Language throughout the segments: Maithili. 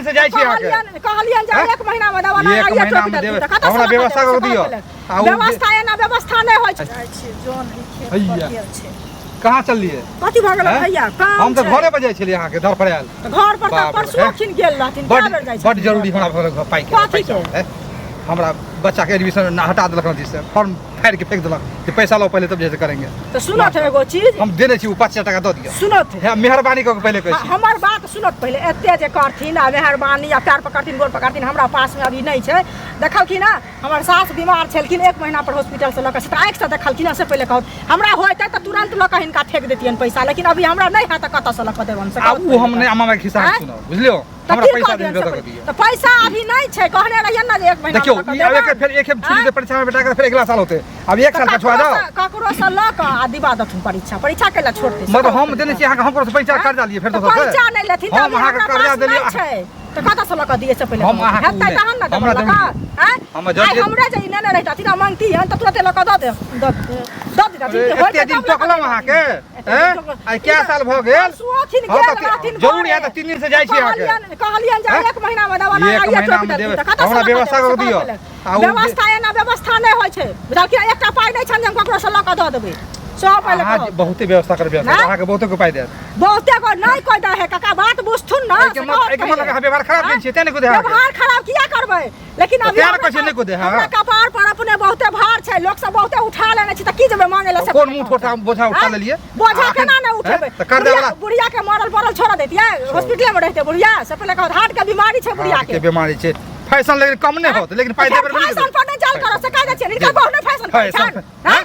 से जाइ छी अहाँके। कहलियन कहलियन जे हैं? एक महीना में दवा एक महीना में देबै। हमरा व्यवस्था कऽ दिअ। आ ओ जे- व्यवस्था एना व्यवस्था नहि होइ छै। जाइ छियै जन है खेत हैया। पर गेल छै। कहाँ चललियै? कथी भऽ गेल हैं? भैया? काम हम तऽ छै। घरे पर जाइ छलियै अहाँके धर पर आयल। तऽ घर पर तऽ बाप रे, परसू हैं? अखिन गेल रहथिन, कए बड बेर जाइ बड छथिन जरूरी घर पर? हमरा घर पाइ के कथी पैसा के? है। हमरा बच्चा के एडमिशन ना हटा देलक अथी से, फॉर्म फाड़ि के फेंक देलक कि पैसा लो पहले तब जैसे करेंगे। तऽ सुनत एगो चीज। हम देने छी ओ 5000 टाका दऽ दिअ। सुनत। हे, मेहरबानी कऽ के पहिले कहै छी। हमर बात सुनत पहिले। एते जे करथिन आ मेहरबानी आ पैर पकड़थिन गोर पकड़थिन, हमरा पासमे अभी नहि छै। देखलखिन हँ, हमर सास बीमार छलखिन, एक महीना पर हॉस्पिटल से लऽ कऽ से तऽ आँखिसँ देखलखिन हँ। से पहिले कहू, हमरा होइतै तऽ तुरन्त लऽ कऽ हिनका फेंक दैतियनि पैसा, लेकिन अभी हमरा नहि हैत तऽ कतऽसँ लऽ कऽ देबनि से आ कहू ओ हम पहिले। नहि अम्मा के खिस्सा आँय? सुनब, बुझलियौ? तऽ हमरा की पैसा कऽ देबे दियनि तऽ से? दिअ। तऽ पैसा अभी नहि छै, कहने रहियनि ने जे एक महीना देखियौ ई आब एक फेर एक खेप छुट्टी दे परीक्षा में बेटा के, फेर अगला साल होते। अब एक साल पछुआ जाओ। ककरो से लऽ कऽ आ दिबा देथुन परीक्षा, परीक्षा के लए छोड़तै? मतलब हम देने छी अहाँके, हम ककरो से पैसा कर्जा लियै फेर तऽ दोसर से? पैसा नहि लेथिन तऽ हम अभी अहाँके हमरा कर्जा पास देलियै। नहि छै तऽ कतऽ से लऽ कऽ दियै से पहिले हम कहू। अहाँके हेतै नहि। तहन ने देबै हमरा लऽ कऽ, आँय? हमरा जरूरी- आइ हमरे जे ई नेने रहितथिन आ मांगतियन तऽ तुरते लऽ कऽ दऽ दे दऽ दऽ दितथिन अरे, कि होइतै एते दिन तब लऽ कऽ टोकलहुँ अहाँके, एते दिन हैं? टोकलहुँ। आइ कै साल भऽ गेल? परसुओखिन हँ, गेल तऽ रहथिन जरूरी घरे। है तऽ 3 दिन से जाइ छी अहाँके। कहलियन कहलियन जे हैं? एक महीना में दवा एक आइए महीना टोकि में देलखिन देबै। तऽ कतऽ से हमरा लऽ कऽ व्यवस्था देबै कऽ से दिअ। कहू पहिले। आ ओ जे- व्यवस्था एना व्यवस्था नहि होइ छै, बुझलखिन? एकटा पाइ नहि छनि जे हम ककरो से लऽ कऽ दऽ देबै, सौ पहिले अहाँ कहू। जे बहुते व्यवस्था करबै, हैं? अहाँके बहुते के पाइ देत। बहुते को नहि कोइ दे है काका, बात बुझथुन ना। एहिके से मतलब कहत एहिके मतलब पहिले। अहाँ व्यवहार खराब हैं? केने छियै, तें नहि कोइ दे अहाँके। व्यवहार खराब किया करबै? लेकिन तऽ अभी तें ने हमरा कहै छियै नहि कोइ दे है। हमरा कपार पर अपने बहुते भार छै, लोक सब बहुते उठा लेने छै, तऽ की जेबै मांगे लए से? कोन मुँह ठोठा बोझा उठा आँय? लेलियै? बोझा आ केना नहि हैं? उठेबै? तऽ कर्जा बुढ़िया वाला बुढ़िया के मरल पड़ल छोड़ दैतियै, हॉस्पिटले में रहते बुढ़िया? से पहिले कहत, हार्ट के बीमारी छै बुढ़िया हार्ट के। के बीमारी छै, फैशन लेकिन कम नहि होत, लेकिन पाइ देबै पर नहि फैशन पर नहि चाल करो, से कह दै छियै। हिनकर बहु नहि फैशन करै फैशन छनि, हैं?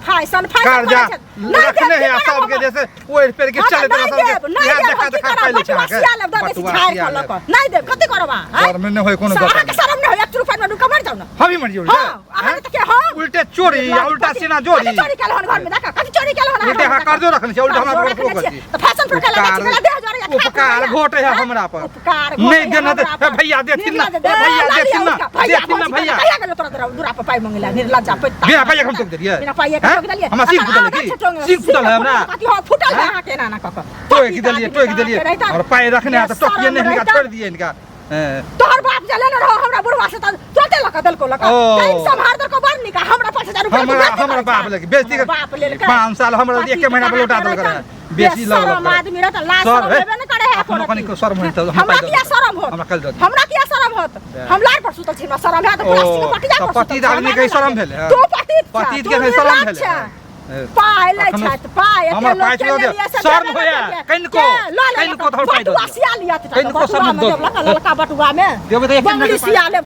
फैशन फैशन कर्जा करै छथि। नहि रखने देब, है आ की करब सबके हम? जैसे ओढ़ि पेड़ के हँ, तऽ चलैत नहि रहत सबके। देब, नहि इएह देब, देखा हम की देखा करब? पाइ लै छै बटुआ अहाँके। सिया लेब, दऽ दै छी बटुआ झाड़ि सिया कऽ लऽ लेब। कऽ। नहि देब, कथी करब अहाँ, आँय? घरमे नहि होय कोनो गप। अहाँके शरम नहि होय? एक रुपैआ में डुबि मरि जाउ ने। हम ही मरि जेबै। हँ, अहाँके तऽ के हम उल्टे चोरी आ उल्टा सीना जोड़ी। कथी चोरी केलहुँ हन घरमे देखा? कथी चोरी केलहुँ हन अहाँ उल्टे अहाँ घरमे देखा? कर्जो रखने छियै, उल्टे हमरा कर्जो पर रखने रोकल छियै। छी। तऽ फैशन पर केला उपकार जाइ छी, देह जोड़ैया, खाय उपकार पियैया। घोटे है आँय? हमरा पर। उपकार नहि घोटै है देना हमरा तऽ पर। भैया देथिन ना, निर्लज्ज ए भैया लऽ लिअ देथिन ना, उठा, भैया देथिन ना भौजी भैया। कहिया गेलो तोरा दूरा पर पाइ मंगेला निर्लज्जा पैता। बिना पाइये के हम टोक देलियै? बिना पाइये के हैं? टोक देलियै? हमरा सिंह एकर फूटल है आदत की? छै टोंगे। सिंह फूटल है हमरा? कथी हो फूटल है हैं? अहाँके एना एना कऽ कऽ? टोकि देलियै, टोकि देलियै। रहिता। और पाइ रखने है तऽ टोकिए नहि, हिनका रहिता। छोड़ि दियै हिनका। हैं। तोहर बाप जे लेने रहो हमरा बुढ़वा से तऽ तुरते लऽ कऽ देलको लऽ कऽ। ओ। टाइम सम्हार देलको बड़ नीक आ हमरा 5000 रुपया हमरा बेइज्जती हमरा करै बाप छै। लेके बेइज्जती हमर बाप लेलकै। 5 साल हमरा एके महीना पर लौटा देलक रहे। बेसी लग शरम आदमी रहत लाज सर, शरम हे, हेबे ने करे है। अखनो कनिको शरम होइत तऽ हमरा हमरा पाइ दऽ किया दिअ। शरम होत? हमरा काल्हि दऽ दिअ। हमरा किया शरम होत? हम लाड़ पर सुतल छी, हमरा शरम हैत? ओ, प्लास्टिक के पटिया तऽ पर सुतल पतित छी, आदमी हमरा के नहि शरम लागे। भेलै, हँ। तू पतित छह, पतित तू के नहि शरम निर्लज्ज भेलै, छह। हँ। पाइ लै अखनो छथि, पाइ एते हमर लोक पाइ के छोड़ि दिअ। लेलियै से शर्म देबे होइए, नहि केलियै। कनिको, के? लऽ ले कनिको तऽ हमर पाइ दऽ बटुआ दिअ। सिया लिअ तऽ कनिको बटुआ शर्म मे दऽ देब दिअ। ललका बटुआ मे देबै तऽ एक बंगली मिनट सिया लेब।